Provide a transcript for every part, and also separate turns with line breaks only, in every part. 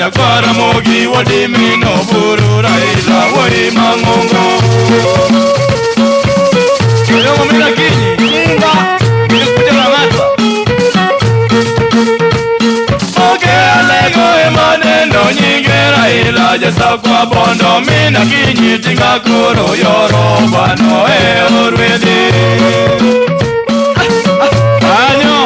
Nyakwara mogi wadimino buru Raila woi mang'ongo. Yomo mina kinyi. Kinga. Nilikuja Lang'ata. Oke alego e maneno nyinge Raila jasakwa bondo mina kinyi tinga koro yoro bano e orwedhi. Anyo.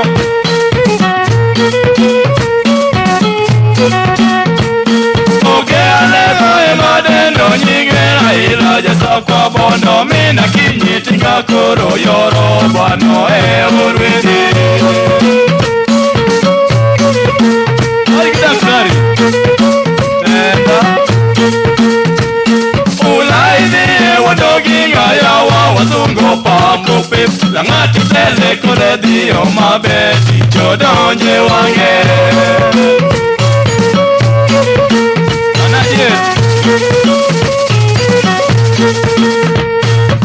Oke alego e maneno nyinge Raila jasakwa bondo mina kinyi tinga koro yoro bano e orwedhi. Daktari. Tenda. Ulaidi wadogi ngaya wa wazungu pambo pep. Lang'ati tele kore dio mabeti chodonje wange. Anaje.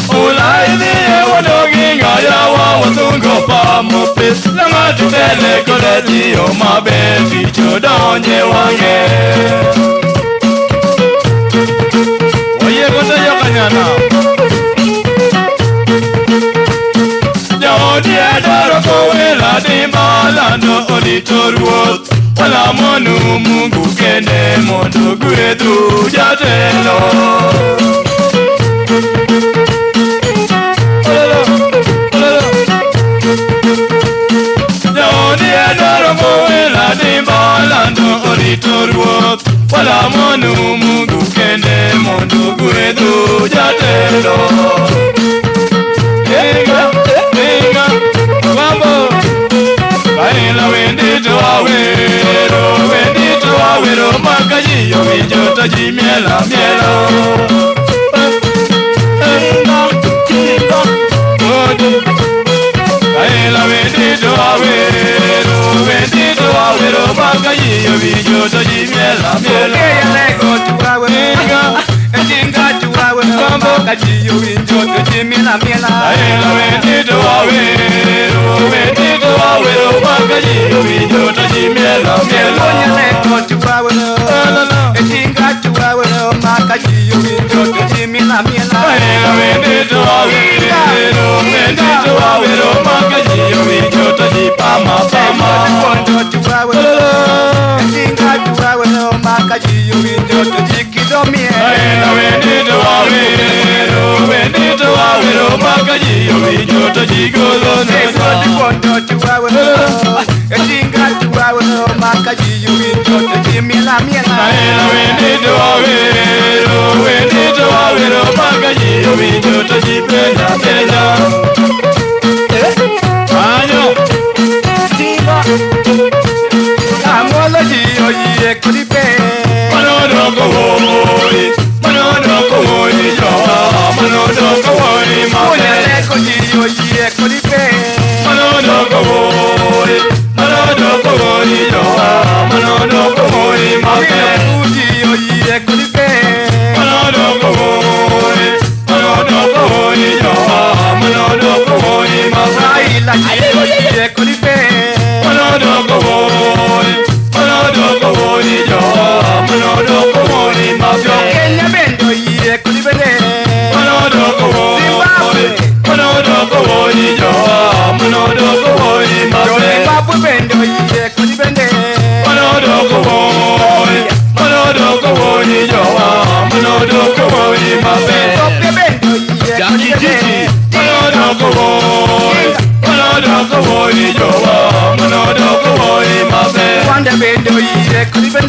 Ulaidi wadogi ngaya wa wazungu pambo pep. Lang'ati tele kore dio mabeti chodonje wange. Oye kote yokanyana. Jaodi adwaro kowela di malando orito ruoth. Walamonu Mungu kende mondo gwedhu jatelo. Ololo, ololo. Jaodi adwaro kowela di malando orito ruoth. Walamonu Mungu kende mondo gwedhu jatelo. Inga, inga, wambo. Raila wendito awero, wendito awero, makaji yo winjo to ji miela miela. Inga, inga, odi. Raila wendito awero, wendito awero, makaji yo winjo to ji miela miela. Inga,
Tinga tuwa makaji yo winjo to ji miela miela.
Raila wendito awero, wendito awero, makaji yo winjo to ji miela miela.
Onyaleko tuwa tinga tuwa makaji yo winjo to ji miela miela.
Raila wendito awero, wendito awero, makaji yo winjo to ji pama pama.
Kondo tuwa tinga tuwa makaji yo winjo to ji kidomie.
Raila wendito awero, wendito awero, makaji yo winjo to ji golo nesa.
Kondo tuwa tinga tuwa makaji yo winjo to ji miela miela.
Raila wendito awero, wendito awero, makaji yo winjo to ji penya penya. Anyo.
Tinga Amolo ji oye koribe.
Manodo kowoi, manodo kowoi jowa, manodo kowoi mabe.
Onyaleko ji oye koribe.
Manodo kowoi, manodo kowoi jowa, manodo kowoi mabe.
Ji oye koribe.
Manodo kowoi, manodo kowoi jowa, manodo kowoi mabe.
Raila ji oye koribe.
Manodo kowoi, manodo kowoi jowa, manodo kowoi mabe.
Kenya bende oye koribe.
Manodo kowoi,
Zimbabwe.
manodo kowoi jowa, manodo kowoi mabe.
Zimbabwe bende oye koribe.
Manodo kowoi, manodo kowoi jowa, manodo kowoi mabe.
Ethiopia bende oye
Jackie
koribe.
Gigi, manodo kowoi, manodo kowoi jowa, manodo kowoi mabe.
Rwanda bende oye koribe.